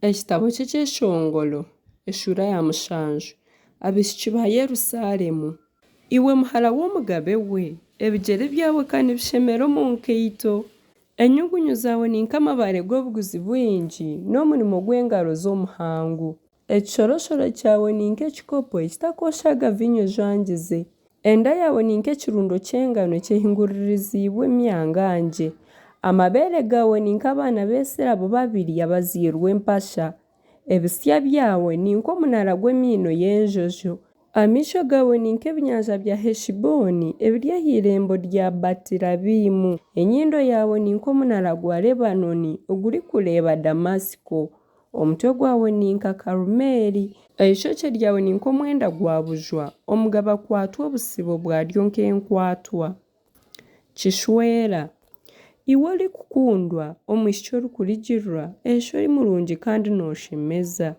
Ekitabo ky'Ekyeshongoro, eshuura ya mushanju. Abaishiki ba Yerusaalemu. Iwe muhara w'omugabe we, ebigyere byawe ka nibishemera omu nkaito! Enyugunyu zaawe ni nk'amabaare g'obuguzi bwingi, n'omurimo gw'engaro z'omuhangu. Ekishoroshoro kyawe ni nk'ekikopo ekitakooshaga viinyo ejwangize. Enda yaawe ni nk'ekirundo ky'engano kyehinguririziibwe emyangangye. Amabeere gaawe ni nk'abaana b'esirabo babiri abazairwe empasha. Ebitsya byawe ni nk'omunaara gw'emiino y'enjojo. Amaisho gaawe ni nk'ebinyanja bya Heshibooni ebiri aha irembo rya Batirabimu. Enyindo yaawe ni nk'omunaara gwa Lebanooni ogurikureeba Damasiko. Omutwe gwawe ni nka Karumeeli. Eishokye ryawe ni nk'omwenda gwa bujwa, omugabe akwatwa obutsibo bwaryo nk'enkwatwa. Kishwera. Iwe orikukundwa, omwishiki orikurigirira, eisho ori murungi kandi nooshemeza.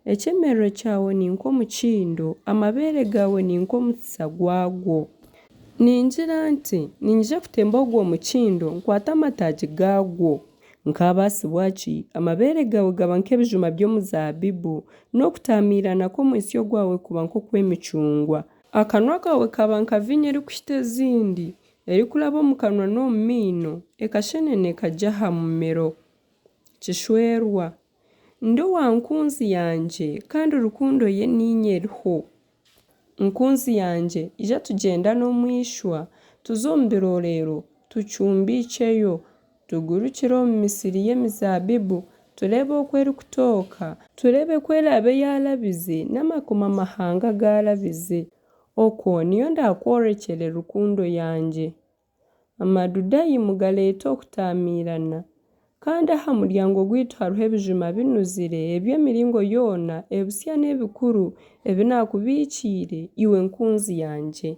Ekyemerero kyawe ni nk'omukindo, amabeere gaawe ni nk'omutsitsa gwagwo. Ningira nti, Niinyija kutemba ogwo mukindo, nkwate amataagi gaagwo. Nkaabaasibwa ki, amabeere gaawe gaba nk'ebijuma by'omuzaabibu, n'okutaamiirana kw'omwitsyo gwawe kuba nk'okw'emicungwa. Akanwa kaawe kaba nka viinyo erikuhita ezindi, erikuraba omu kanwa n'omu maino, ekashenene ekagye aha mumiro. Kishwerwa. Ndi owa nkunzi yangye, kandi rukundo ye niinye eriho. Nkunzi yangye, ija tugyendane omu ishwa, tuze omu birorero, tucumbikyeyo. Tugurukire omu misiri y'emizaabibu, tureebe oku erikutooka, tureebe ku eraabe yaarabize, n'amakoma-mahanga gaarabize. Okwo niyo ndaakworekyere rukundo yangye. Amadudayimu gareeta okutaamiirana, Kandi aha muryango gwaitu hariho ebijuma binuzire eby'emiringo yoona, ebisya n'ebikuru, ebi naakubiikiire, iwe nkunzi yangye.